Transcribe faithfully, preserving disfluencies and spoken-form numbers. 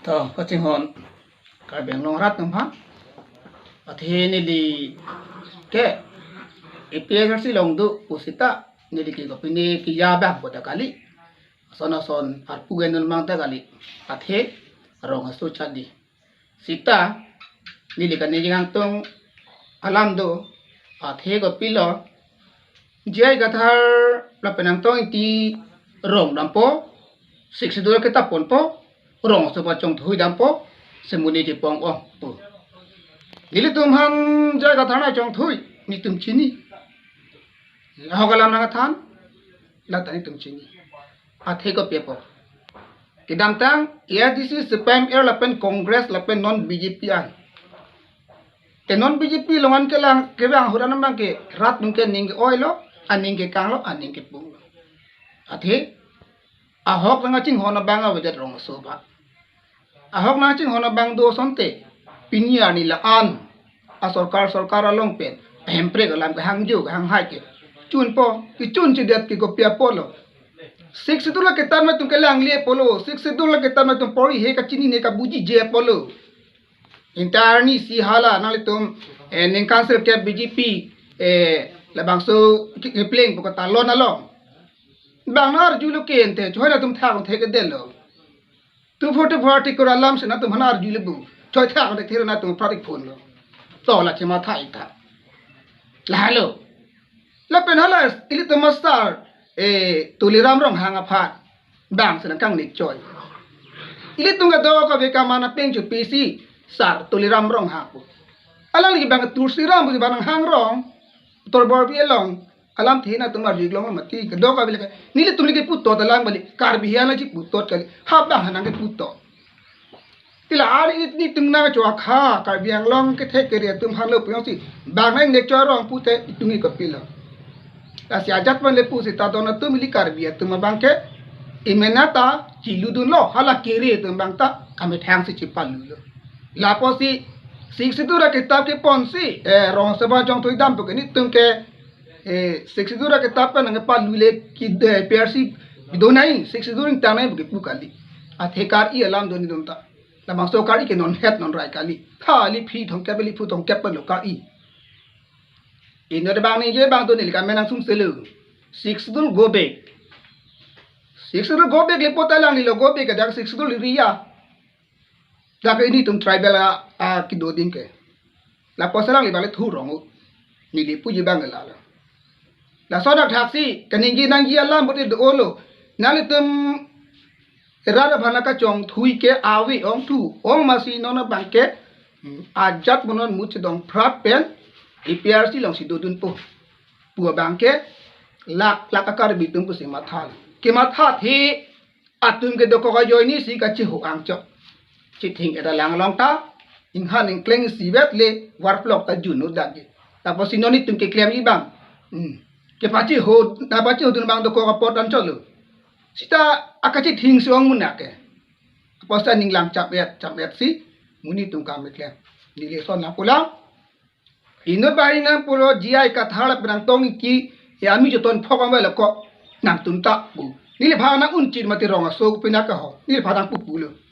To, kachinghon Karbi Anglong arat atum aphan. Athe neli ke A P H L C along do pusita neli ke kopine kiya abang kota kali. Ason ason arpu genun mang ta kali. Athe rong aso chadi. Sita neli kane jingtung alam do. Athe kopilo, J I Kathar lapen Angtong Ingti rong dampo, Sixth Schedule kitap ponpo, rong aso aphan chongthui dampo, semuni chepong ong pu. Nelitum aphan J I Kathar nangchongthui, netum chini. Ahok alam nangthan, lata netum chini. Athe kopi apot. Kedamtang A I C C, C P I M, lapen Congress, lapen non B J P an. Te non B J P along an kelang kevang ahut an abang ke rat atum ke aning ke-oilo, aning kekanglo, aning kepunglo. Athe ahok nangchinghon abang avedet rong aso aphan. Ahok nangchinghon abang do asonte, pini arni la-an asorkar sorkar along pen ahemprek alam kehangjo kehanghai ke chunpo, kechun chedet ke kopi apotlo. Sixth Schedule kitap atum kelang le apotlo, Sixth Schedule kitap atum pori he kachinine kabujije apotlo. Entire arnisi hala nanglitum, eh, ningkan sirkep B J P, eh, labangso ke-, kepleng pu katalon along. Bang nang arjulo ke ente, choi atum thak thekdetlo. Two forty-four article alam si nangtum aphan arjule bu. Choi thak thek thir nangtum pratik phonlo. To la chematha ik tha. Lahelo. Lapen hala ilitum a-sir, eh, Tuliram Ronghang aphan bang si nangkangnik choi. Ilitum kadokave kaman apeng chopisi sir Tuliram Ronghang pu. Alangli bang Tulsiram pusi bang nanghang rong. Torbor pi along. Alamthe nangtum arjulong mati. Kadokave le ke, nelitum le keputot alam kali. Karbi hana chiputot kali. Ha bang hana keputot. Tila ari netum nangcho akha, Karbi Anglong kethe kere atum aphan lo pu jongsi bang nangnek choi rong pute itum ke kopilo. Lasi ajat man le pusita don atum ili Karbi atum abang ke imenata chiludunlo, hala kere atum abang ta amethang si chipalulo. Lapusi Sixth Schedule kitap keponsi, eh, rong aso aphan chongthui dam pu ke netum ke, eh, Sixth Schedule kitap pen nangpalule ke, eh, P R C do nai, Sixth Schedule ingtang nai pu kepu kali. Athe kar-i alam do netum ta. Labangso kar-i ke non het non rai kali. Tha ili phi thomkep ili phu thomkep pen lo kar-i. Inut abang ningje abang do neli kamen angsum selu. Sixth Schedule go back. Sixth Schedule go back le pota alangli lo go back, dak Sixth Schedule ri ya. Dak ke netum tribal a, a kedo adim ke. Lapusi alangli bang le thu rong o. Neli puji abang lalo. Lason athaksi kaningje nangji alam pute dolo. Nanglitum rat aphan kachongthui ke ave ong thu ong masi non abang ke, hmm, ajat monon muchidong prat pen A P R C alongsi dodunpo pu abang ke lak lak a-Karbi atum pusi matha. Kematha the atum ke dokok ajoine si kachiho angchok. Chithing eta lang along ta inghan ingkleng isivet le warplok ta jun-o dak ke. Lapusi non netum keklemji abang. Hmm. Kepachiho, napachihodun abang dokok apot anchotlo. Sita akachithing si ong munak ke. Apotsi ninglang chap-et, chap-et si monit atum kameklem. Neli lason nangpulang. Inut abang nangpulo J I Kathar lapen Angtong Ingti, ya ami joton phok ang velo ko. Nangtum ta pu. Neliphan nang-unchit mati rong aso pina kaho. Neliphan nangpupulo.